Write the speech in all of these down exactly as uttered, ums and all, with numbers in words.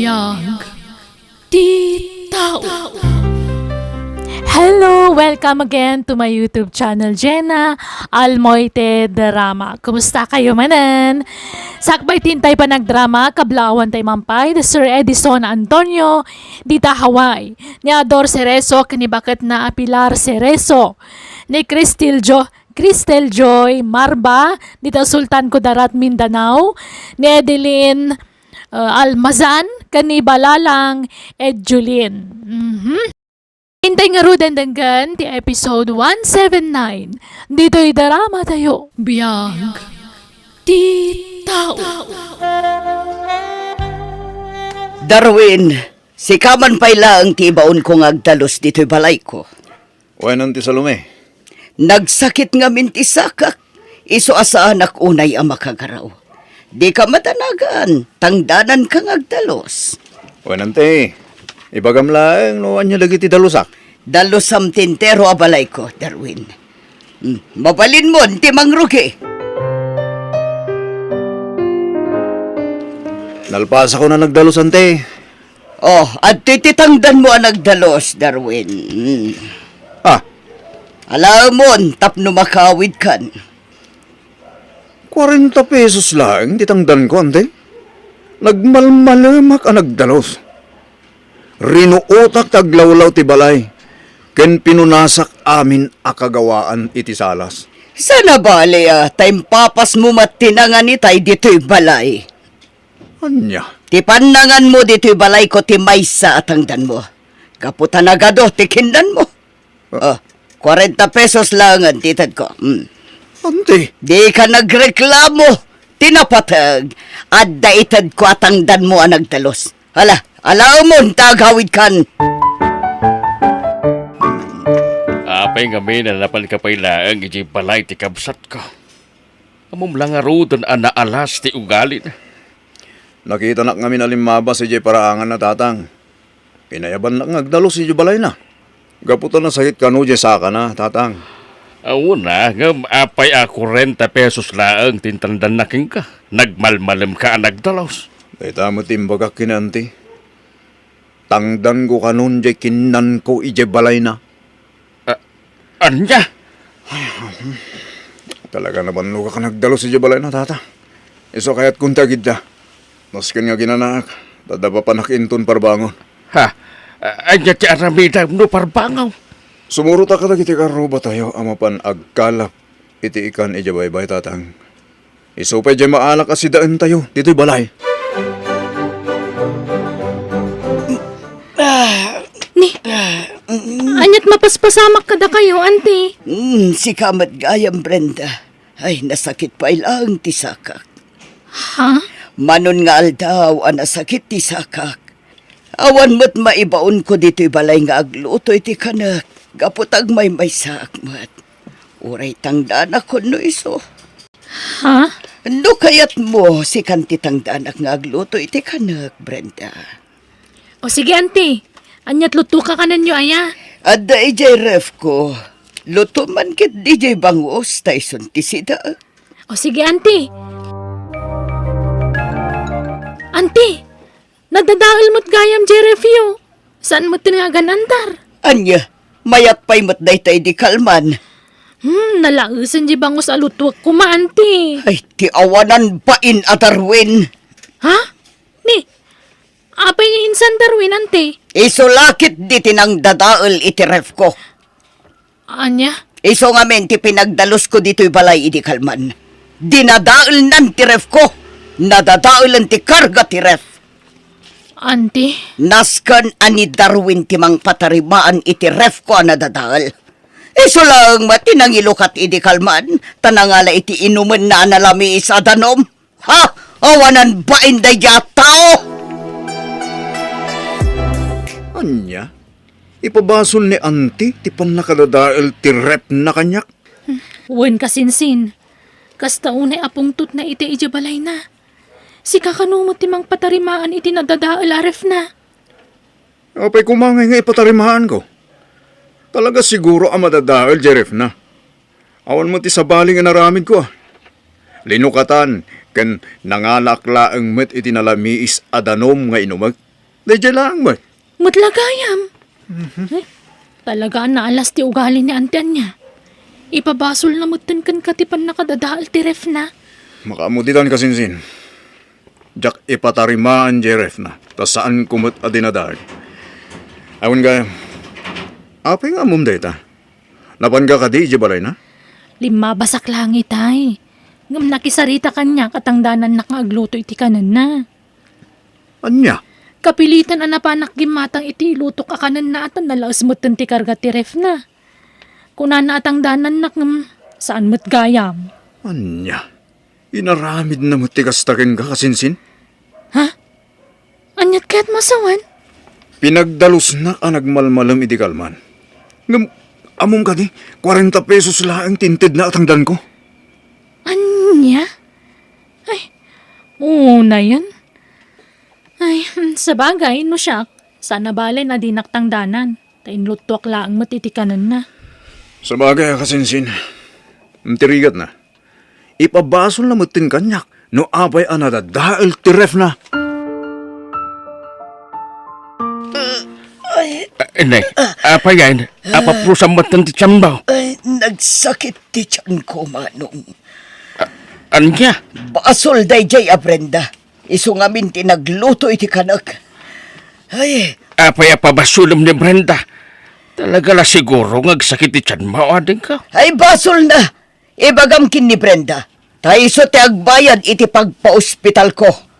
Biag ti tao. Hello! Welcome again to my YouTube channel, Jenna Almoite Drama. Kumusta kayo manen? Sakbay tintay panagdrama, kablaawan tay mampay, the Sir Edison Antonio, dita Hawaii. Ni Ador Cerezo, ken ni baketna a Pilar Cerezo. Ni Cristil Jo-, Cristel Joy Marba, dita Sultan Kudarat, Mindanao. Ni Edeline, uh, Almazan, ken ni Balalang Edjulin. Mhm. Intay ngaruden denggen ti episode one seven nine. Ditoy drama tayo. Biag ti tao. Darwin, sika man pay laeng ti ibaonko nga agdalus ditoy balayko. Wen, Auntie Salome. Nagsakit ngamin ti sakak, isu a saanak unay a makagaraw. Dika madanagan, tangdananka nga agdalus. Wen, Auntie, ibagam laeng no ania dagiti dalusak. Dalusam ti entero a balayko, Darwin. Hmm, mabalinmon ti mangrugi. Nalpasakon a nagdalus, Auntie. Oh, adtoy ti tangdanmo a nagdalus, Darwin. Hmm. Ah. Alaemon tapno makaawidkan. Kuarenta pesos laeng ti tangdanko, Auntie. Nagmalmalemak a nagdalus. Rinuotak ti aglawlaw ti balay, ken pinunasak amin a kagawaan iti salas. Saan a bali a ta impapasmo met ti nangan itay ditoy balay. Ania? Ti pannanganmo ditoy balayko ti maysa a tangdanmo. Gapu ta nagadu ti kinnanmo. Ah. Oh, kuarenta pesos laengen ti itedko. Hmm. Auntie. Dika nagreklamo. Ti napateg, adda itedko a tangdanmo a nagdalus. Hala, alaemon ta agawidkan. Apay ngamin a napanka pay laeng idiay balay ti kabsatko? Ammom la ngaruden a naalas ti ugalina. Nakitanak ngamin a limmabas idiay paraanganna, Tatang. Pinayabannak nga agdalus idiay balayna. Gapu ta nasakit kano diay sakana, Tatang. Awan a, ngem apay a kuarenta pesos laeng ti intandanna kenka? Nagmalmalemka a nagdalus. Dayta met ti imbagak ken ni Auntie. Tangdanko kanon diay kinnanko idiay balayna. A-, ania? Talaga nabannogak a nagdalus idiay balayna, Tata. Isu a kayatkon ti agidda. Masken nga ginanaak, ta adda papanak inton parbangon. Ha? A-, ania ti aramidem no parbangaw? Sumurotak kadagiti karrubatayo a mapan agkalap iti ikan idiay baybay, Tatang. Isu pay diay maalak a sidaentayo ditoy balay. Ah, Ni, ah, mm. Aniat mapaspasamak kadakayo, Auntie? Mm, sika met gayam, Brenda. Ay, nasakit pay laeng ti sakak. Ha? Manon nga aldaw a nasakit ti sakak. Awan met maibaonko ditoy balay nga agluto iti kanek, gapu ta agmaymaysaak met. Uray tangdanak wenno isu. Ha? No kayatmo, sikan ti tangdanak nga agluto iti kanek, Brenda. O sige, Auntie. Aniat lutoka kanenyo aya? Adda idiay ref ko. Luto man ket idiay bangus, ta isun ti sida. O sige, Auntie. Auntie, nadadael met gayam diay refyo. Saan met nga agan-andar? Ania, mayat pay met dayta idi kalman. Hmm, nalaesen diay bangus a lutuek koma, Auntie. Ay, ti awanan bain a Darwin. Ha? Ni, apay nga insan Darwin, Auntie? Isu la ketdi ti nangdadael iti ref ko. Ania? Isu ngamin ti pinagdalusko ditoy balay idi kalman. Dinadaelnan ti ref ko. Nadadaelen ti karga ti ref. Auntie? Nasken a ni Darwin ti mangpatarimaan iti ref ko a nadadael. Isu laeng met ti nangilukat idi kalman, ta nangala iti inumenna a nalamiis a danum. Ha? Awanan bain daydiay a tao! Ania? Ipabasol ni Auntie ti pannakadadael ti refna kaniak? Wen, kasinsin. Kasta unay a pungtotna iti idiay balayna. Sika kano met ti mangpatarimaan iti nadadael a refna? Apay koma ngay nga ipatarimaanko? Talaga siguro a madadael diay refna. Awan met ti sabali nga inaramidko, a. Linukatan ken nangalaak laeng met iti nalamiis a danum nga inumek. Daydiay laeng met. Met la gayam. Eh, talaga a naalas ti ugali ni Auntie ania. Ipabasolna metten kenka ti pannakadadael ti refna. Makaammo ditan, kasinsin. Diak ipatarimaan diay refna, ta saanko met a dinadael. Awan gayam. Apay nga ammom dayta? Napanka kadi idiay balayna? Limmabasak laeng itay. Ngem nakisarita kaniak a tangdanannak nga agluto iti kanenna. Ania? Kapilitan a napanak gimmatang iti ilutok a kanenna a ta nalaes metten ti karga ti refna. Kunana a tangdanannak ngem saan met gayam. Ania? Inaramidna met ti kasta kenka, kasinsin? Ha? Aniat kayat masawen? Pinagdalusnak a nagmalmalem iti kalman. Ngem, ammom kadi, kuarenta pesos laeng ti intedna a tangdanko. Ania? Ay, unayen. Ay, hmm, sabagay, no siak, saan a bale a dinak tangdanan, ta inluttuak laeng met iti kanenna. Sabagay a kasinsin. Ti rigatna, ipabasolna metten kaniak no apay a nadadael ti refna. Ay, ah, Nay, apay yan? Apaprusan metten ti tianmo? Ay, nagsakit ti tianko, Manong. Ah, ania? Basol daydiay a Brenda. Isu ngamin ti nagluto iti kanek. Ay. Apay a pabasolem ni Brenda? Talaga la siguro nga agsakit ti tianmo, adingko? Ay, basolna. Ibagam ken ni Brenda, ta isu ti agbayad iti pagpaospitalko.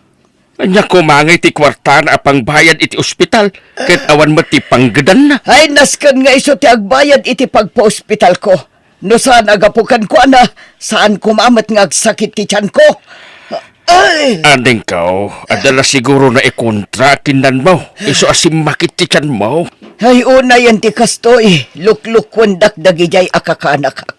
Ania koma ngay ti kuartana a pangbayad iti ospital, ket awan met ti panggedanna? Ay, nasken nga isu ti agbayad iti pagpaospitalko. No saan a gapu kenkuana, saan koma met nga agsakit ti tianko. Ay! Adingko, adda la siguro naikontra a kinanmo, isu a simmakit ti tianmo. Ay, unayen ti kastoy, luklukwendak dagidiay a kakanakak.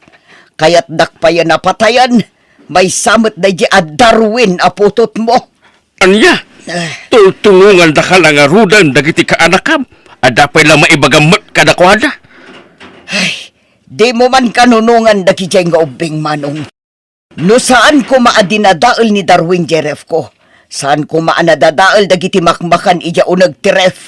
Kayatdak payen a patayen, maysa met daydiay a Darwin a putotmo. Ania? Ah. Tultulongandaka la ngaruden dagiti kaanakam. Adda pay la maibagam met kadakuada. Ay, dimo man kanunongan dagidiay nga ubbing, Manong. No saan koma a dinadael ni Darwin diay refko, saan koma a nadadael dagiti makmakan idiay uneg ti ref.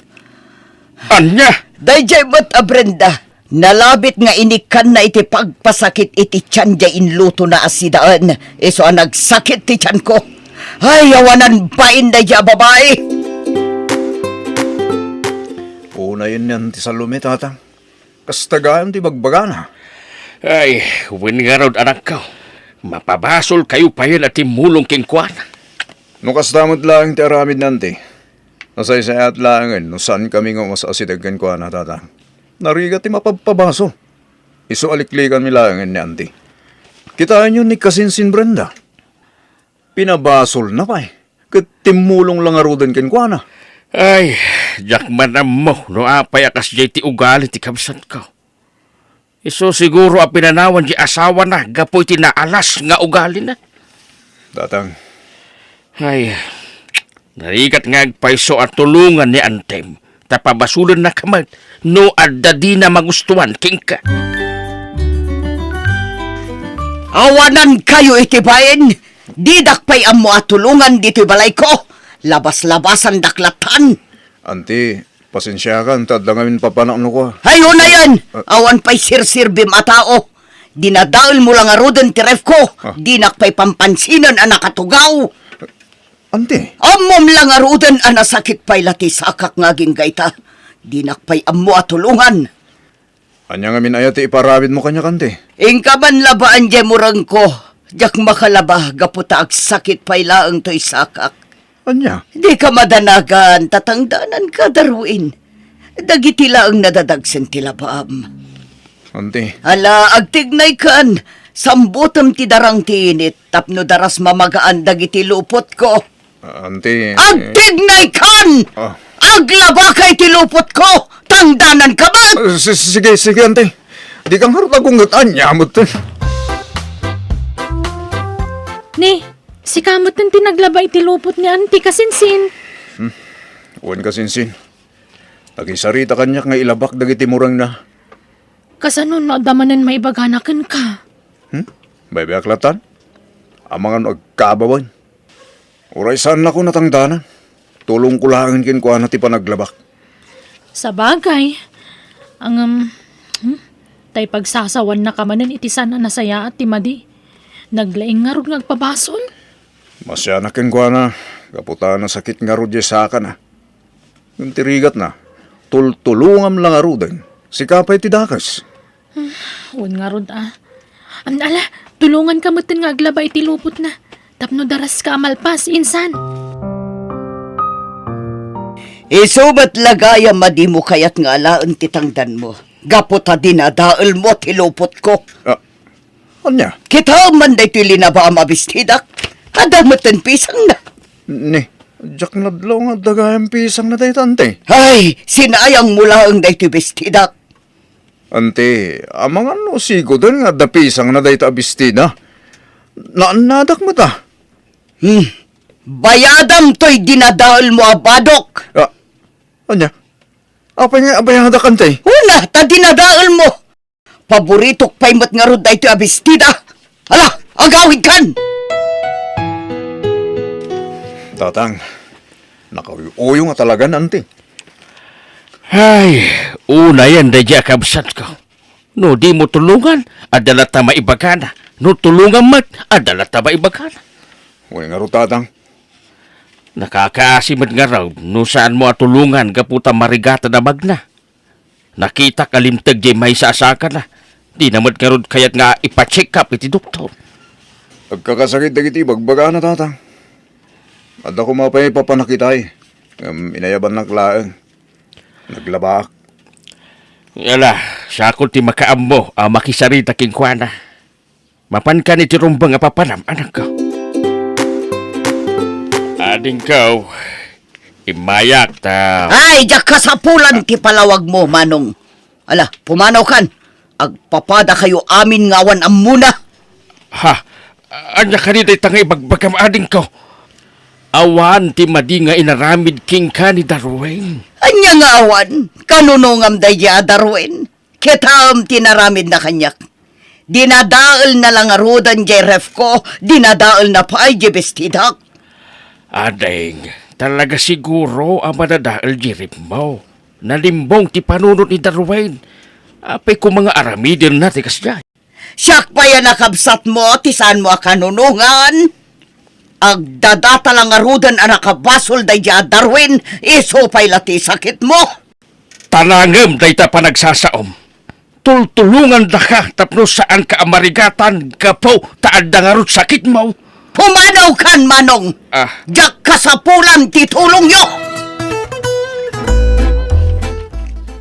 Ania? Daydiay met a Brenda, nalabit nga inikkanna iti pagpasakit iti tian diay inlutona a sidaen, isu a nagsakit ti tianko. Ay, awanan bain daydiay a babai! Unayen ni Auntie Salome, Tatang. Kasta gayam ti bagbagana. Ay, wen ngarud, anakko. Mapabasolkayo payen a timmulong kenkuana. No kasta met laeng ti aramid ni Auntie, nasaysayaat laengen no saankami nga umas-asideg kenkuana, Tatang. Narigat ti mapabpabasol. Isu a liklikanmi laengen ni Auntie. Kitaenyo ni kasinsin Brenda. Pinabasolna pay, ket timmulong la ngaruden kenkuana. Ay, diak man ammo no apay a kasdiay ti ugali ti kabsatko. Isu siguro a pinanawan ti asawana gapu iti naalas nga ugalina. Tatang. Ay, narigat nga agpayso a tulongan ni Antem. Ta pabasolennaka met no adda dina magustuan kenka. Awanankayo iti bain, didak pay ammo a tulongan ditoy balayko. Labas-labasandak lattan. Anti, pasensiakan ta adda ngamin papanak no kua. Ay, unayen! Ah. Awan pay serserbim a tao. Dinadaelmo la ngaruden ti refko. Ah. Dinak pay pampansinen a nakatugaw. Anti? Ammom la ngaruden a nasakit pay la ti sakak nga agingga ita. Dinak pay ammo a tulongan. Ania ngamin aya ti iparamidmo kaniak, anti? Inka man labaen diay murengko. Diak makalaba gapu ta agsakit pay laeng toy sakak. Ania? Dika madanagan, ta tangdananka, Darwin. Dagiti laeng nadadagsen ti labaam. Anti. Ala, agtignaykan. Sambutem ti darang ti init tapno daras mamagaan dagiti lupotko. Anti. Agtignaykan! Ah. Aglabaka iti lupotko! Tangdananka met! Ah, si-, sige, sige, anti. Dika ngarud agungget, ania met. Ni, sika met ti naglaba iti lupot ni anti, kasinsin. Hmm. Wen, kasinsin. Nakisarita kaniak nga ilabak dagiti murengna. Kasano no adda manen maibagana kenka? Hmm? Baybay-ak lattan? Amangan no agkababain. Uray saannakon a tangdanan. Tulongko laengen kenkuana ti panaglabak. Sabagay, ngem, hmm, tay pagsasawanna ka manen iti saan a nasayaat ti madi. Naglaing ngarud nga agpabasol. Masianak kenkuana, gapu ta nasakit ngarud diay sakana. Ngem ti rigatna, tultulongam la ngaruden, sika pay ti dakes. Wen ngarud a. Am, ala, tulonganka metten nga aglaba iti lupotna. Tapno daraska a malpas, insan. Isu met la gayam a dimo kayat nga alaen ti tangdanmo, gapu ta dinadaelmo ti lupotko. Ah, ania? Kitaem man daytoy linabaam a bestidak. Adda metten pisangna. Ni, diak nadlaw nga adda gayam pisangna dayta, anti. Ay, sinayangmo laeng daytoy bestidak. Anti, amangan no siguden nga adda pisangna dayta a bestida. Naannadak met a. Hmm. Bayadam toy dinadaelmo a badok. Ah, ania? Apay nga abayadak, anti? Una, ta dinadaelmo. Paboritok pay met ngarud daytoy a bestida. Ala, agawidkan! Tatang, nakauyuyo nga talagan, anti. Ay, unayen daydiay a kabsatko. No dimo tulongan, adda latta maibagana. No tulongam met, adda latta maibagana. Wen ngarud, Tatang. Nakakaasi met ngarud no saanmo a tulongan gapu ta marigatan a magna. Nakitak a limteg diay maysa a sakana. Dina met ngarud kayat nga ipa-check up iti doktor. Agkakasakit dagiti ibagbagana, Tatang. Adda koma pay papanakitay, ngem inayabannak laeng. Naglabaak. Ala, siakon ti makaammo a makisarita kenkuana. Mapankan iti rumbeng a papanam, anakko. Adingko, immayak ta... Ay, diak kasapulan ti palawagmo, Manong. Ala, pumanawkan. Agpapadakayo amin nga awan ammona. Ha? Ania kadi dayta nga ibagbagam, adingko? Awan ti madi nga inaramid kenka ni Darwin. Ania nga awan? Kanunongam daydiay a Darwin. Kitaem ti naramidna kaniak. Dinadaelna la ngaruden diay refko, dinadaelna pay diay bestidak. Ading, talaga siguro a madadael diay refmo. Nalimbong ti panunot ni Darwin. Apay koma nga aramidenna ti kasdiay? Siak pay a nakabsatmo ti saanmo a kanunongan. Agdadata la ngaruden a nakabasol daydiay a Darwin, isu pay la ti sakitmo. Tanangem dayta panagsasaom. Tultulongandaka tapno saanka a marigatan gapu ta adda ngarud sakitmo. Pumanawkan, Manong! Ah. Diak kasapulan ti tulongyo!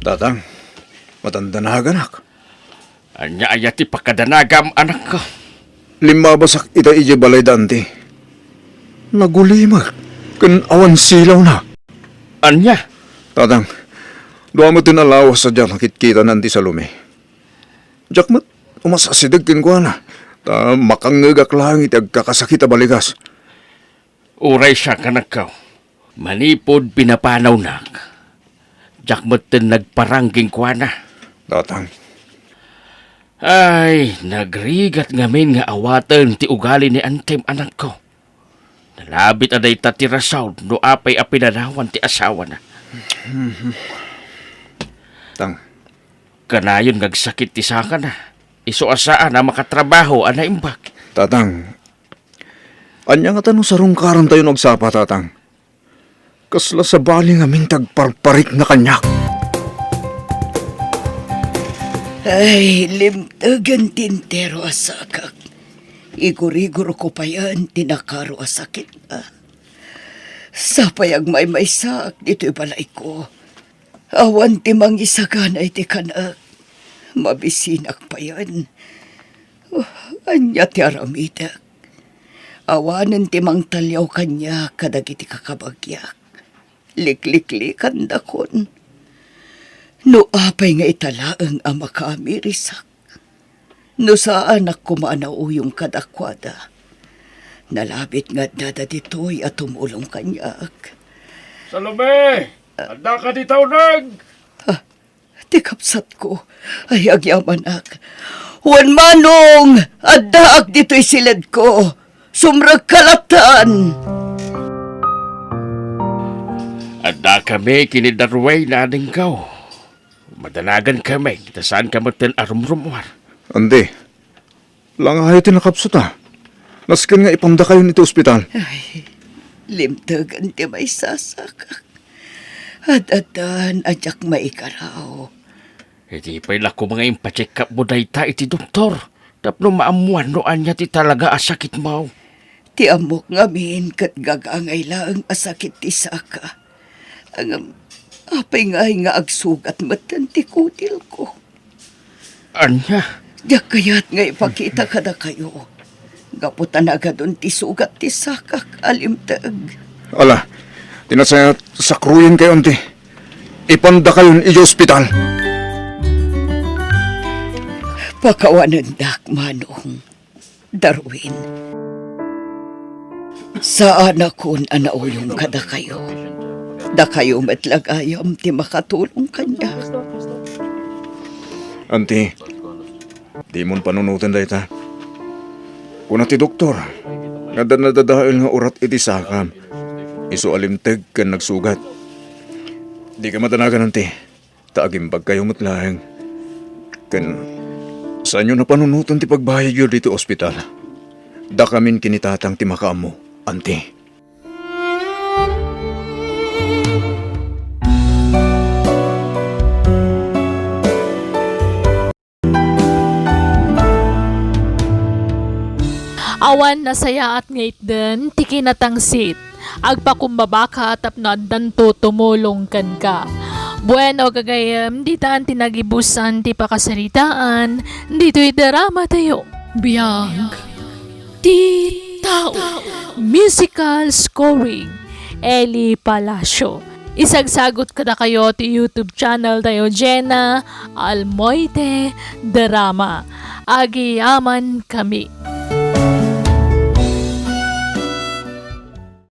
Tatang, madandanaganak. Ania aya ti pakadanagam, anakko? Limmabasak ita idiay balay da anti. Nagulimek ken awan silawna. Ania? Tatang, dua met ti lawas a diak nakitkita ni Anti Salome. Diak met umasideg kenkuana, ta makangngegak laeng iti agkakasakit a balikas. Uray siak, anakko. Manipud pinapanawnak, diak metten nagparang kenkuana. Tatang. Ay, nagrigat ngamin nga awaten ti ugali ni Antim, anakko. Nalabit a dayta ti rason no apay a pinanawan ti asawana. Tang. Kanayon nga agsakit ti sakana. Isu a saan a makatrabaho a naimbag. Tatang, ania ngata no sarungkarantayo no agsapa, Tatang? Kasla sabali ngamin ti agparparikna kaniak. Ay, limtegen ti entero a sakak. Igurigurko payen ti nakaro a sakit. Sapay agmaymaysaak ditoy balayko. Awan ti mangisagana iti kan-ek. Mabisinak payen. Oh, ania ti aramidek? Awanen ti mangtaliaw kaniak kadagiti kakabagiak. Likliklikandakon. No apay nga ita laeng a makaamirisak. No saanak koma a nauyong kadakuada, nalabit nga addada ditoy a tumulong kaniak. Salome! Addaka dita uneg? Ah, ti kabsatko, ay agyamanak. Wen, Manong, addaak ditoy siledko. Sumrekka lattan. Addakami ken ni Darwin, adingko. Madanagankami ta saanka metten a rumrumuar. Andi, langayo ti nakapsuta. Nasken nga ipandakayon iti ospital. Ay, limtegen ti maisasakak. Ad-addan a diak maikaraw. Idi pay la koma nga impacheck-upmo dayta iti doktor tapno maammuan no ania ti talaga a sakitmo. Ti ammok ngamin ket gagangay laeng a sakit ti saka. Ngem apay ngay nga agsugat metten ti kutilko? Ania? Diak kayat nga ipakita kadakayo. Gapu ta nagadun ti sugat ti sakak a limteg. Ala, ti nasayaat, sakruyenkayo, anti. Ipandakayon idiay ospital. Pakawanendak, Manong. Darwin. Saanakon a nauyong kadakayo. Dakayo met la gayam ti makatulong kaniak. Anti, dimon panunoten dayta. Kuna ti doktor nga adda nadadael nga urat iti sakam. Isu a limteg ken nagsugat. Dika madanagan, anti. Ta agimbagkayo met laeng. Ken saanyo a panunoten ti pagbayadyo ditoy ospital. Dakamin ken ni Tatang ti makaammo, anti. Awan nasayaat nga itden ti kinatangsit. Agpakumbabaka tapno addanto tumulong kenka. Bueno, gagayyem, ditan ti nagibusan ti pakasaritaan ditoy drama tayo. Biag ti tao. Musical scoring, Eli Palacio. Isagsagut kadakayo ti YouTube channel tayo, Jenna Almoite Drama. Agyamankami.